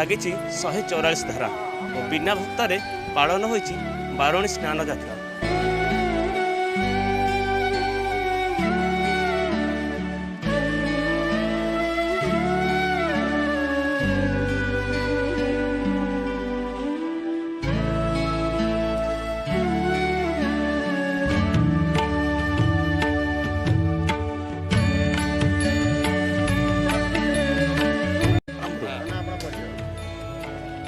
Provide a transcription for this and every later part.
ଲାଗିଛି 144 ଧାରା ଓ ବିନା ଭକ୍ତରେ ପାଳନ ହୋଇଛି ବାରୁଣୀ ସ୍ନାନ ଯାତ୍ରା।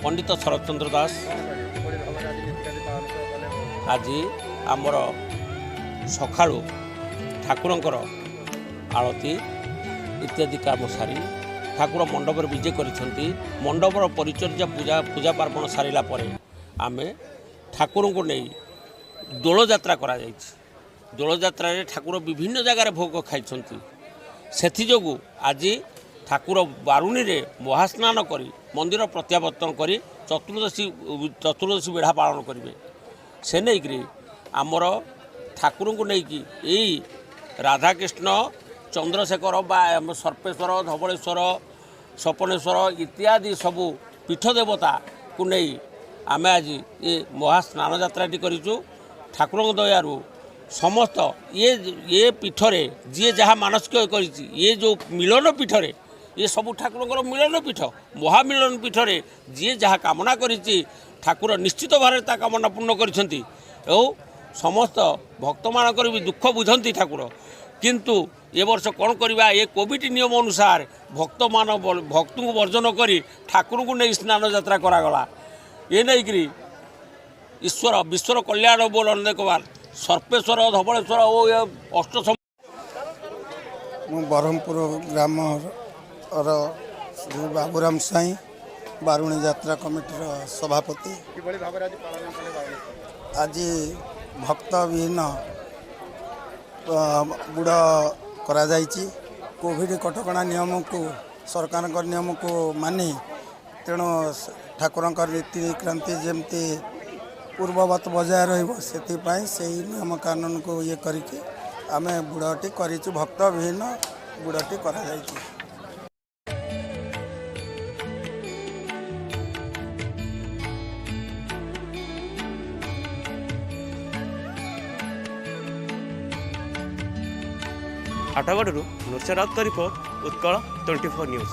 ପଣ୍ଡିତ ଶରତଚନ୍ଦ୍ର ଦାସ। ଆଜି ଆମର ସକାଳୁ ଠାକୁରଙ୍କର ଆଳତି ଇତ୍ୟାଦି କାମ ସାରି ଠାକୁର ମଣ୍ଡପରେ ବିଜେ କରିଛନ୍ତି। ମଣ୍ଡପର ପରିଚର୍ଯା, ପୂଜା ପାର୍ବଣ ସାରିଲା ପରେ ଆମେ ଠାକୁରଙ୍କୁ ନେଇ ଦୋଳଯାତ୍ରା କରାଯାଇଛି। ଦୋଳଯାତ୍ରାରେ ଠାକୁର ବିଭିନ୍ନ ଜାଗାରେ ଭୋଗ ଖାଇଛନ୍ତି। ସେଥିଯୋଗୁଁ ଆଜି ଠାକୁର ବାରୁଣୀରେ ମହାସ୍ନାନ କରି ମନ୍ଦିର ପ୍ରତ୍ୟାବର୍ତ୍ତନ କରି ଚତୁର୍ଦ୍ଦଶୀ ବେଢ଼ା ପାଳନ କରିବେ। ସେ ନେଇକରି ଆମର ଠାକୁରଙ୍କୁ ନେଇକି ଏଇ ରାଧାକୃଷ୍ଣ, ଚନ୍ଦ୍ରଶେଖର ବା ଆମ ସର୍ପେଶ୍ୱର, ଧବଳେଶ୍ୱର, ସପନେଶ୍ୱର ଇତ୍ୟାଦି ସବୁ ପୀଠ ଦେବତାକୁ ନେଇ ଆମେ ଆଜି ଏ ମହାସ୍ନାନ ଯାତ୍ରାଟି କରିଛୁ। ଠାକୁରଙ୍କ ଦୟାରୁ ସମସ୍ତ ଇଏ ପୀଠରେ ଯିଏ ଯାହା ମାନସିକ କରିଛି, ଇଏ ଯେଉଁ ମିଳନ ପୀଠରେ, ଏ ସବୁ ଠାକୁରଙ୍କର ମିଳନ ପୀଠ, ମହାମିଳନ ପୀଠରେ ଯିଏ ଯାହା କାମନା କରିଛି, ଠାକୁର ନିଶ୍ଚିତ ଭାବରେ ତା କାମନା ପୂର୍ଣ୍ଣ କରିଛନ୍ତି ଏବଂ ସମସ୍ତ ଭକ୍ତମାନଙ୍କର ବି ଦୁଃଖ ବୁଝନ୍ତି ଠାକୁର। କିନ୍ତୁ ଏ ବର୍ଷ କ'ଣ କରିବା, ଏ କୋଭିଡ଼ ନିୟମ ଅନୁସାରେ ଭକ୍ତଙ୍କୁ ବର୍ଜନ କରି ଠାକୁରଙ୍କୁ ନେଇ ସ୍ନାନ ଯାତ୍ରା କରାଗଲା। ଏ ନେଇକରି ଈଶ୍ୱର ବିଶ୍ୱର କଲ୍ୟାଣ ବୋଲ ଅନେକବାର ସର୍ପେଶ୍ୱର, ଧବଳେଶ୍ୱର ଓ ଏ ଅଷ୍ଟ ମୁଁ ବ୍ରହ୍ମପୁର ଗ୍ରାମର ଶ୍ରୀ ବାବୁରାମ ସ୍ୱାଇଁ, ବାରୁଣୀ ଯାତ୍ରା କମିଟିର ସଭାପତି। ଆଜି ଭକ୍ତବିହୀନ ବୁଡ଼ କରାଯାଇଛି। କୋଭିଡ଼ କଟକଣା ନିୟମକୁ, ସରକାରଙ୍କ ନିୟମକୁ ମାନି, ତେଣୁ ଠାକୁରଙ୍କ ନୀତିକ୍ରାନ୍ତି ଯେମିତି ପୂର୍ବବତ ବଜାୟ ରହିବ, ସେଥିପାଇଁ ସେଇ ନିୟମ କାନୁନକୁ ଇଏ କରିକି ଆମେ ବୁଡ଼ଟି କରିଛୁ। ଭକ୍ତବିହୀନ ବୁଡ଼ଟି କରାଯାଇଛି। ଆଠଗଡ଼ରୁ ନୃସିଂହ ରାଉତଙ୍କ ରିପୋର୍ଟ, ଉତ୍କଳ 24 ନ୍ୟୁଜ୍।